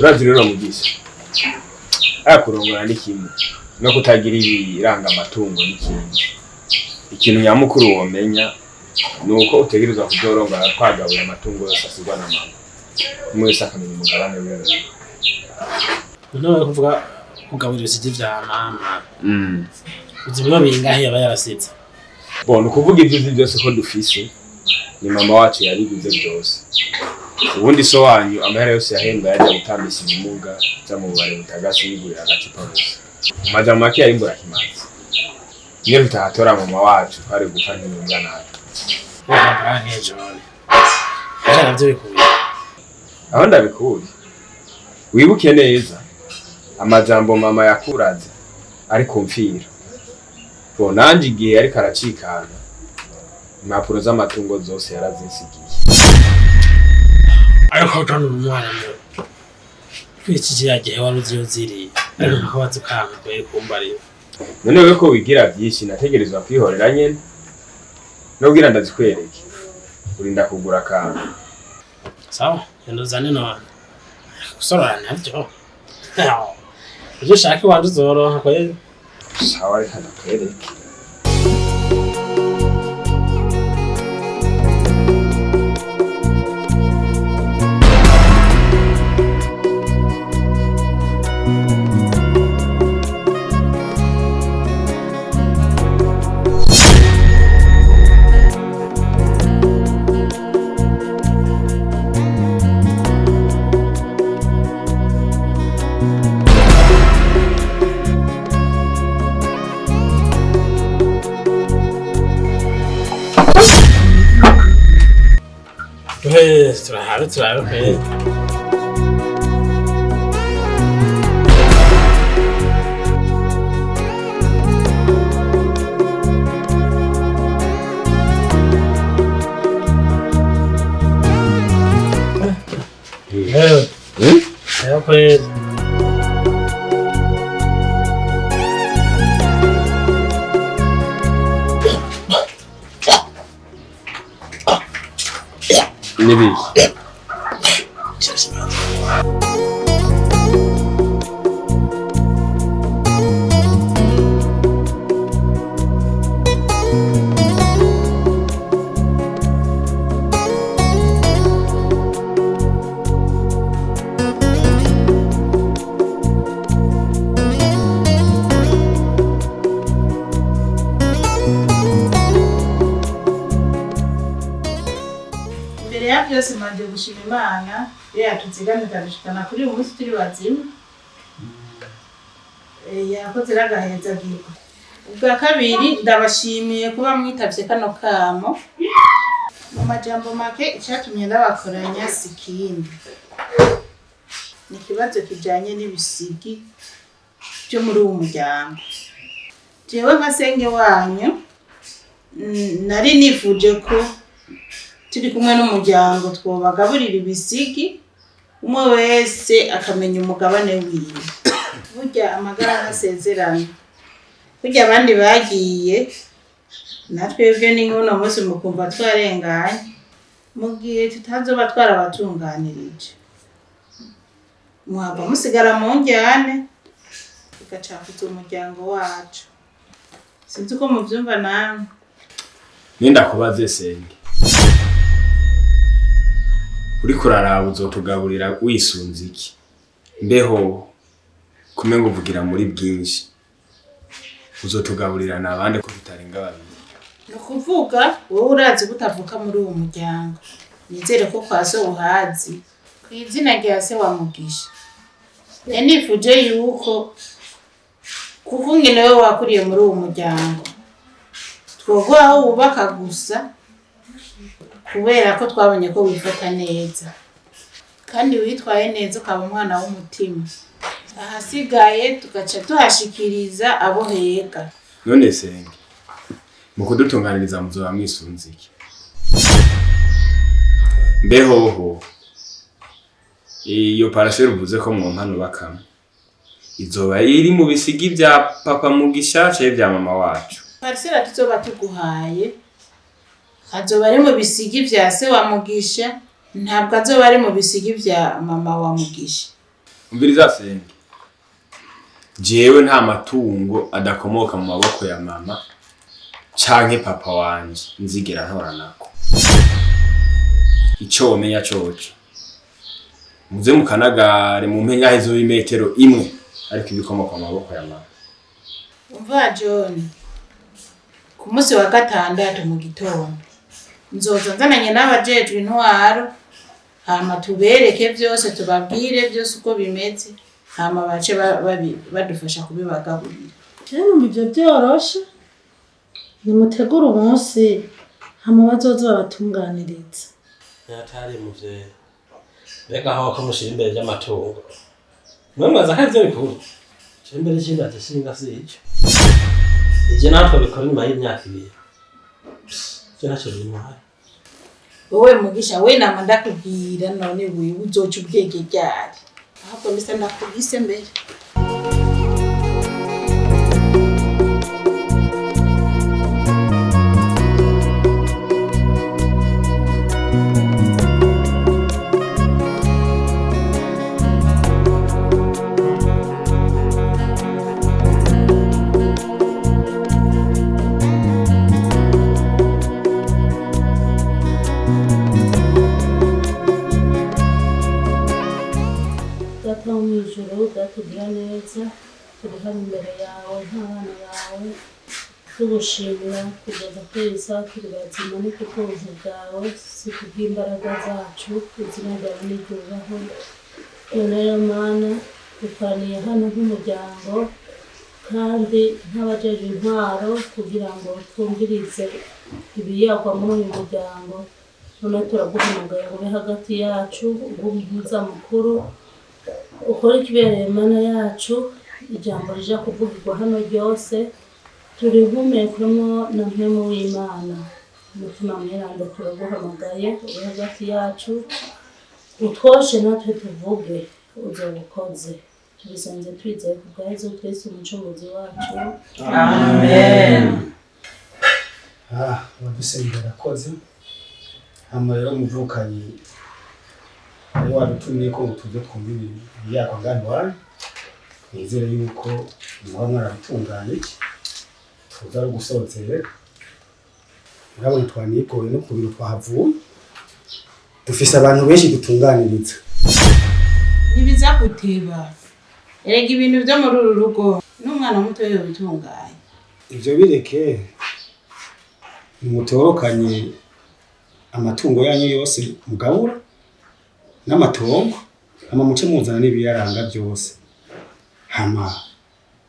Urazi rero Mugisha, aya kurongora ni kimwe no kutagira ibiranga amatungo ni ikindi. Ikintu nyamukuru womenya ni uko utegerezwa kuzorongora twagabuye amatungo yose asigwa na mama, umwe wese akamenya umugabane wiwe. None we kuvuga kugaburira ibisigi vya mama, uzi mwo bingahe yaba yarasize? Bon, ni ukuvuga ibyo uzi byose ko dufise ni mama wacu yabiguze byose. Ubundi so wanyu amahera yose yahembwa yajya gutambisha ibimuga, aja mu bubare butagase yigurira agacupa gusa. Mu majambo make yari imburakimazi. Iyo tutahatora mama wacu twari gupfa ntiyumva natwe. Urambara nk'ejone ivyo navyo bikuye? Aho ndabikuye, wibuke neza amajambo mama yakuraze ari kumfira. Bo nanje igihe ariko aracikana, impapuro z'amatungo zose yarazinsigiye. Ariko John uri umwana mubi. Kwiki kiriya gihe wari uzi iyo ziri, ariko nkakubaza ukanka kwe kumbarira. None wewe ko wigira vyinshi, nategerezwa kwihorera nyene nubwira ndazikwereke, urinda kugura akantu. Sawa, genda uzane none. Gusorora navyo ivyo ushaka iwanje uzoronka kweri. Sawa, reka ndakwereke. Turahabe turahabe kweri. Eh, kweri. N'ibiki? Imbere ya byose manje gushima Imana iyo yatuzigamye ikadushikana kuri uyu munsi turi bazima. Yakoze n'agahezagirwa. Ubwa kabiri ndabashimiye kuba mwitavye kano kamo. Mu majambo make, icatumye ndabakoranya si ikindi, ni ikibazo kijanye n'ibisigi vyo muri uwu muryango. Jewe nka senge wanyu, nari nifuje ko turi kumwe n'umuryango twobagaburira ibisigi, umwe wese akamenya umugabane wiwe. Burya amagara ntasezerana, burya abandi bagiye natwebwe ni nk'uno munsi mukumva twarenganye mu gihe tutazoba twarabatunganirije, muhava musigara mu njyane tugacafuza umuryango wacu. Sinzi uko muvyumva namwe. Nindakubaze senge, uriko uraraba uzotugaburira wisunze iki? Mbeho kumenga uvugira muri bwinshi, uzotugaburira nabande ko tutarenga babiri? Ni ukuvuga wowe urazi ko utavuka muri uwo muryango, nizere ko kwa so uhazi ku izina rya se wa Mugisha. Rero nifuje yuko kuko nyine wowe wakuriye muri uwo muryango twoguha aho wubaka gusa, kubera ko twabonye ko wifata neza kandi witwaye neza ukaba umwana w'umutima, ahasigaye tugaca tuhashikiriza abo hega. None senge, mu kudutunganiriza muzoba mwisunze iki? Mbehoho iyo parasera uvuze ko mwompa nubakamo izoba iri mu bisigi vya papa Mugisha canke vya mama wacu? Parisera tuzoba tuguhaye azoba ari mu bisigi vya se wa Mugisha, ntabwo azoba ari mu bisigi vya mama wa Mugisha. Umviriza senge, jewe nta matungo adakomoka mu maboko ya mama canke papa wanje nzigera ntora nako. Ico womenya coco, muze mukanagare mu mpenya hezo y'imetero imwe, ariko ibikomoka mu maboko ya mama. Umva John, ku munsi wa gatandatu mu gitondo nzoza nzananye n'abajejwe intwaro, hama tubereke vyose, tubabwire vyose uko bimeze, hama bace badufasha kubibagaburira. Jewe numva ivyo vyoroshe, nimutegure umunsi hama bazoze babatunganiriza. Nyatari muvyeyi, mbega aho ko mushira imbere ry'amatungo, mwe mwaza ko arivyo bikuru? Je mbere ikindi ati singa si ico, ivyo natwe bikora inyuma y'imyaka 2, ivyo ntacyo bintwaye. Wowe Mugisha, we nama ndakubwira, none wewe uzoca ubwenge ryari? Ahubwo mbese ndakubise mbere. Data wo mu ijuru, Data ugira neza, turi hano imbere yawe nk'abana bawe, tugushimira kugeza kuri iyi saha turi bazima, ni kubw'ubuntu bwawe, si kubw'imbaraga zacu. Izina ryawe niryubahwe. None rero Mana, dukoraniye hano nk'umuryango kandi nk'abajejwe intwaro kugira ngo twumvirize ibiyagwa muri uyu muryango. None turaguhamagaye ngo ube hagati yacu, ube umuhuza mukuru, ukore ikibereye Mana yacu. Ijambo rija kuvugirwa hano ryose turihumekwemo na mpwemu w'Imana. Umutima mweranda, turaguhamagaye ube hagati yacu, utwoshe natwe tuvuge uzobukoze. Tubisanze twizeye ku bwa Yezu Kristo umucunguzi wacu. Amen. Abadusengera barakoze. Hama rero umuvukanyi wari wadutumye ko ngo tuze twumve ibiyakwa ngaha iwanyu, nizere yuko muba mwarabitunganyije, tuza ari ugusozera. Murabona twanigoye no ku biro twahavuye, dufise abantu benshi dutunganiriza. Ntibiza guteba, erega ibintu vyo muri uru rugo n'umwana muto yobitunganya. Ivyo bireke, nimutorokanye amatungo yanyu yose mugabura n'amatongo, hama muce muzana n'ibiyaranga byose, hama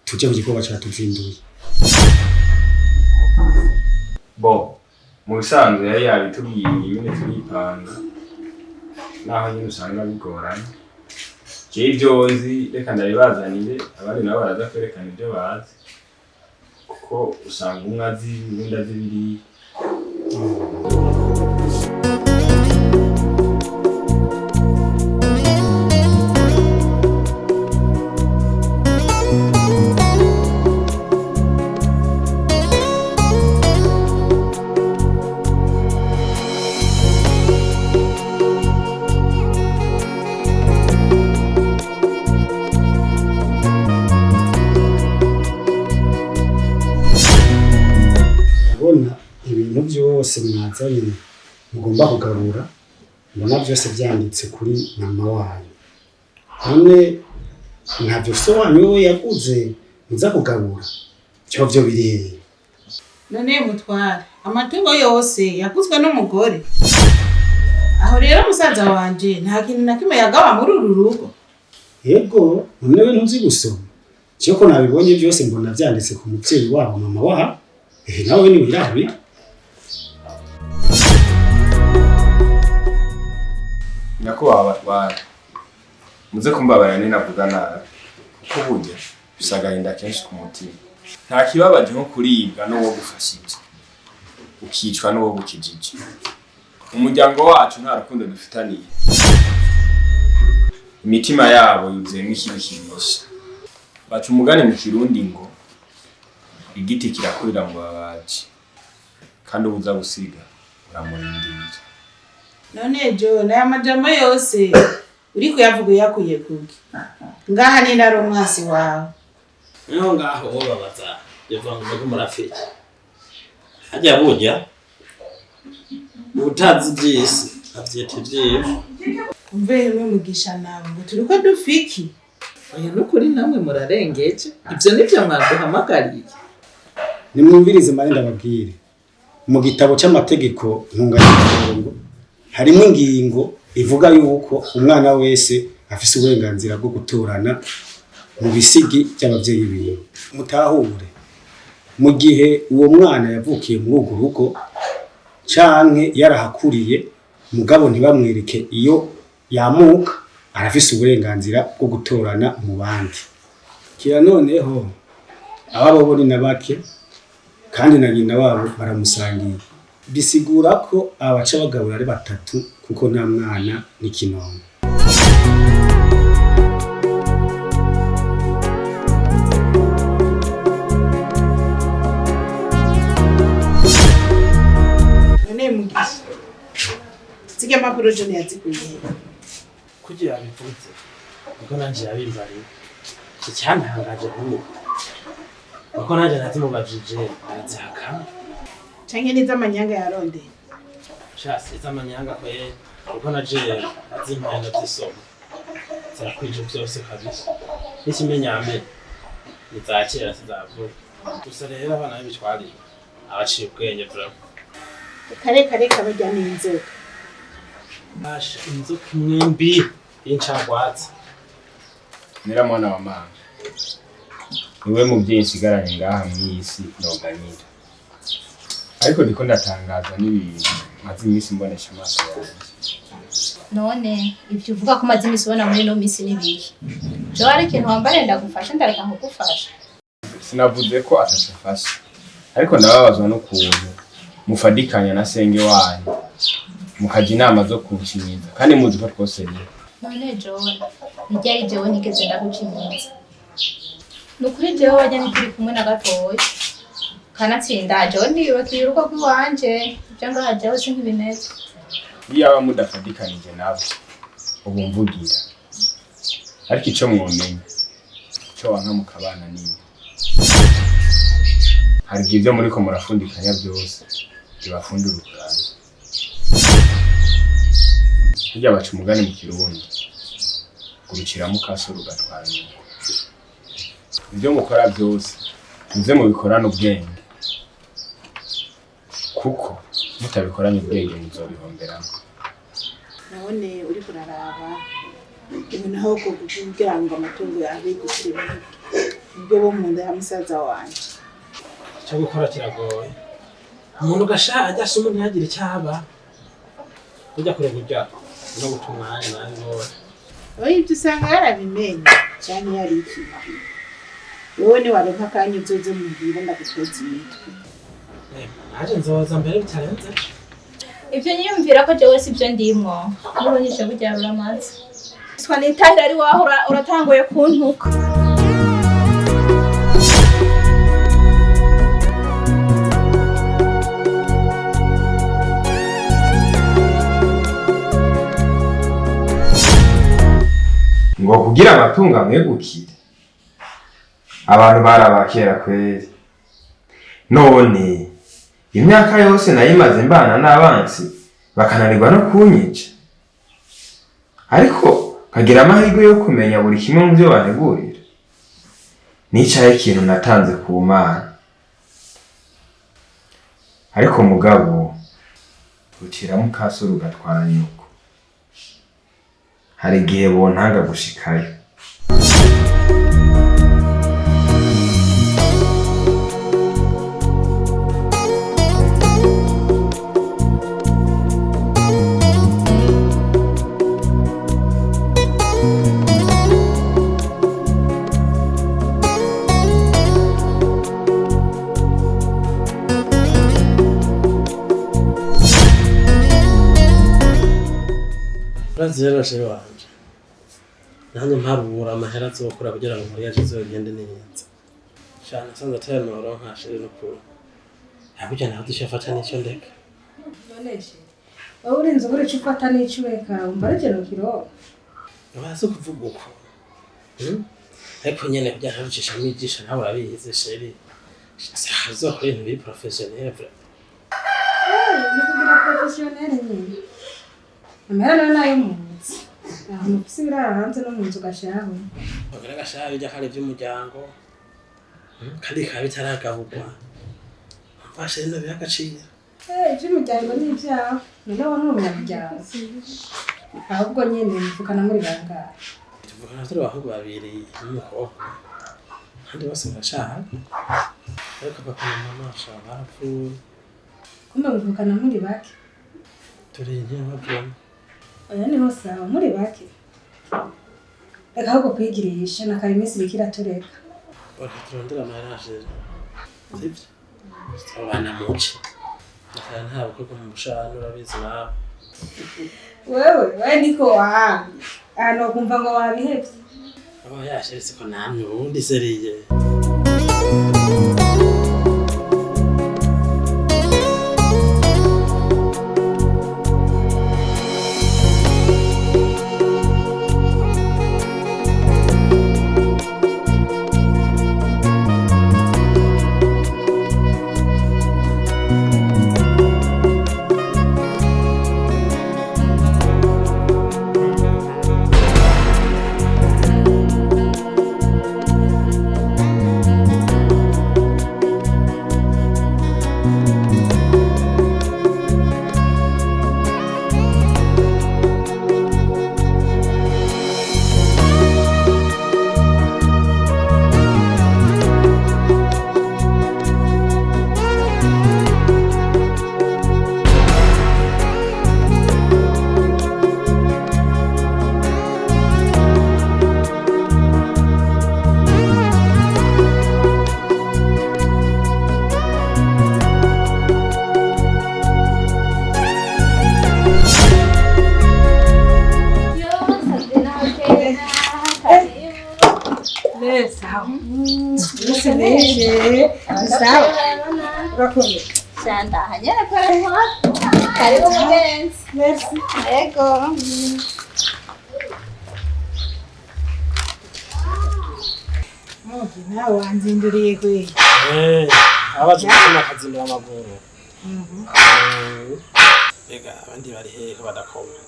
tuje ku gikorwa catuzinduye. Bo mu bisanzwe yari yabitubwiye nyine turipanga, naho nyine usanga bigoranye. Jewe ivyo nzi reka ndabibazanire, abandi nabo baraza kwerekana ibyo bazi, kuko usanga umwe azi uwundi azi biriya. Ndabona ibintu byose mwazanye mugomba kugarura, mbona byose byanditse kuri mama wanyu. None ntavyo so wanyu we yaguze muza kugabura, vyo vyo biri hehe? None mutware, amatungo yose yaguzwe n'umugore. Aho rero musaza wanje nta kintu na kimwe yagaba muri uru rugo. Yego, none we ntuzi gusoma? Jewe ko nabibonye byose mbona vyanditse ku muvyeyi wabo mama wabo. Nawe ni wirabi. Nyakubahwa batwara, muze kumbabarira ninavuga nabi, kuko burya bifise agahinda kenshi ku mutima. Nta kibabaje nko kuribwa n'uwo gufashije, ukicwa n'uwo gukijije. Umuryango wacu nta rukundo dufitaniye, imitima yabo yuzuyemwo ikibi kibishe. Baca umugani mu Kirundi ngo igiti kirakurira mu babaji, kandi uwuza gusiga uramurindira. None John, aya majambo yose uri kuyavuga uyakuye kuki? Ngaha ni nari umwasi wawe. Niho ngaho wobabaza bivuga ngo mbega murafiki. Harya burya utazi ivy'isi avyita ivyiwe. Umve hemwe Mugisha nawe ngo turiko dufiki. Oya nukuri namwe murarengeje. Ivyo nivyo mwaduhamagariye. Nimwumvirize mare ndababwire. Mu gitabo c'amategeko ntunganyamirongo harimo ingingo ivuga yuko umwana wese afise uburenganzira bwo gutorana mu bisigi by'abavyeyi biwe. Mutahure, mu gihe uwo mwana yavukiye muri urwo rugo canke yarahakuriye mugabo ntibamwereke iyo yamuka, arafise uburenganzira bwo gutorana mu bandi. Kira noneho ababo bo ni na bake kandi na nyina wabo baramusangiye. Bisigura ko abaca bagabura ari batatu kuko nta mwana n'ikinono. None Mugisha, zirya mpapuro John yazikuye he? Kugira yabivuze niko nanje yabimbariye. Icyantangaje nk'ubu nuko nanje nazimubajije arazihakana. Canke n'iz'amanyanga yarondeye? Sha siz'amanyanga kwe, kuko naje azimpaye ndazisoma zirakwije vyose kabisa. N'ikimenyamenya ni iza kera sizavuga. Gusa rero abana b'ibitwarire abaciye ubwenge vraiment. Reka reka barya n'inzoka. Basha inzoka imwe mbi y'incagwatsi. Nira mwana wa mama, niwe muvyeyi nsigaranye ngaha mw'iyi si noganyira. Ariko ndiko ndatangazwa n'ibintu maze iminsi mbonesha amaso yanjye. None ivyo uvuga ko umaze iminsi ubona muri ino minsi ni bihe? Jewe hari ikintu wambariye ndagufasha ndareka nkugufasha. Sinavuze ko atacafasha, ariko ndababazwa n'ukuntu mufadikanya na senge wanyu mukaja inama zo kunshinyiza kandi muzi ko twose rimwe. None John, ntiryari jewe nigeze ndagucinyiza. Ni ukuri jewe wajya ntituri kumwe na gatoya. Kanatsinda jewe ndiyubakiye urugo rw'iwanje, ivyo ngaha jewe sinkibimeze. Iyaba mudafadikanije nabo ubu mvugira, ariko ico mwomenya ico wanka mukabana niyo. Hari igihe ivyo muriko murafundikanya vyose bibafundura ubwanwa. Burya baca umugani mu Kirundi gurukira mukaso rugatwara nyoko. Ivyo mukora vyose muze mubikorane ubwenge, kuko mutabikoranye ubwenge muzobihomberamo. Nabone uriko uraraba ubu naho ko kugira ngo amatungo abe igiciro ubwo bo mu nda ya musaza wanje. Icyo gukora kiragoye. Umuntu ugashaje asoma ntihagire icyo aba. Ujya kure kurya no guta umwanya nawe ngowe. Oya ibyo usanga yarabimenye canke yarikiye. Wewe niwaronka akanya uzoze muhira ndaguteza imitwe. Naje nzoza mbere bitarenze. Ivyo nyiyumvira ko jewe sivyo ndimwo. Nubonyesha burya uramaze. Swa nitahira ari waho uratanguye kuntuka. Ngo kugira amatungo amwegukire abantu barabakera kweri. None imyaka yose nayimaze mbana n'abansi bakananirwa no kunyica, ariko nkagira amahirwe yo kumenya buri kimwe mu byo bantegurira. Nicaye ikintu natanze ku Mana, ariko mugabo rucira mukaso rugatwara nyoko. Hari igihe bontanga gushikayo. Urazi rero wanje, nanjye mparura amahera azokura kugira ngo mariage izogende neza. Shana nasanze atari noronka shiri n'ukuri. Hakurya naho dushafata n'icyo ndeka. None she, wowe urinze ubura ico ufata n'ico ureka, wumva ari ikintu kiroba. Urazi kuvuga uko. Ariko nyene kugira ntarucishamo ijisho nawe urabizi chéri. Uzokora ibintu biri professionnel vraiment. Ni kugira professionnel nyine. Amahera nayo nayo muzi. Ahantu ufise ibirara hanze no mu nzu ugashiraho. Bagira agashahara bijya kare by'umuryango. Kandi bikaba bitaragaburwa. Umva chéri ndabiha agaciro. Ivy'umuryango ni ivyawe. None wowe nturi umunyamuryango. Ahubwo nyene muvukana muri bangahe? Tuvukana turi abahungu babiri n'umukobwa. Kandi bose barashaka. Ariko papa na mama bashaka barapfuye. Kumbe muvukana muri bake? Turi inkema vraiment. Oya niho sawa muri bake. Reka ahubwo kwigirisha na kare iminsi iriko iratureka. Reka turondere amahera chéri. Sivyo? Abana muci. Nakara nta bukwe bwo mu bushahara urabizi nawe. Wewe niko wamye. Aha nokumva ngo wabihevye. Oya chéri siko namye ubundi sérieux. Karibu mugenzi. Merci. Yego. Mugi nawe wanzinduriye kweli. Abaje gutuma akazindura amaguru. Ega abandi bari hehe badakoma.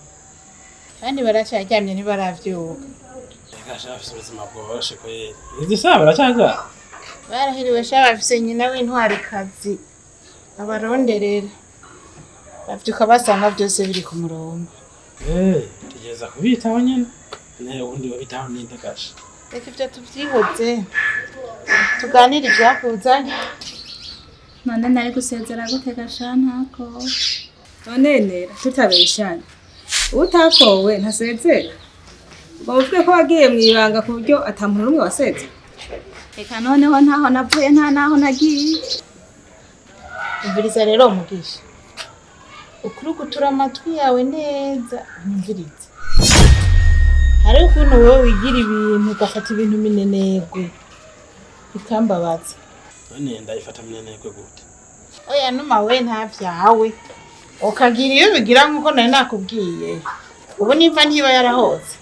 Kandi baracyaryamye ntibaravyuka. Ega shafise ubuzima bworoshe kweli. Izi saha baracyaza? Barahiriwe sha bafise nyina w'intwarikazi. Abaronderera. Bavyuka basanga byose biri ku murongo. Tugeza kubitaho nyene. Ne ubundi babitaho ninde gasha. Reka ivyo tuvyihoze. Tuganire ivyakuzanye. None nari gusezera gute gasha ntako. None nera tutabeshana. Utakowe ntasezera. Ubwo uvuge ko wagiye mwibanga ku buryo ata muntu n'umwe wasezera. Reka noneho ntaho navuye nta naho nagiye. Umviriza rero Mugisha. Ukuri gutura amatwi yawe neza unyumvirize. Hari ukuntu wowe wigira ibintu ugafata ibintu minenegwe. Bikambabaza. None ndayifata minenegwe gute? Oya numa we nta vyawe. Ukagira iyo bigira nkuko nari nakubwiye. Ubu nimva ntiba yarahotse.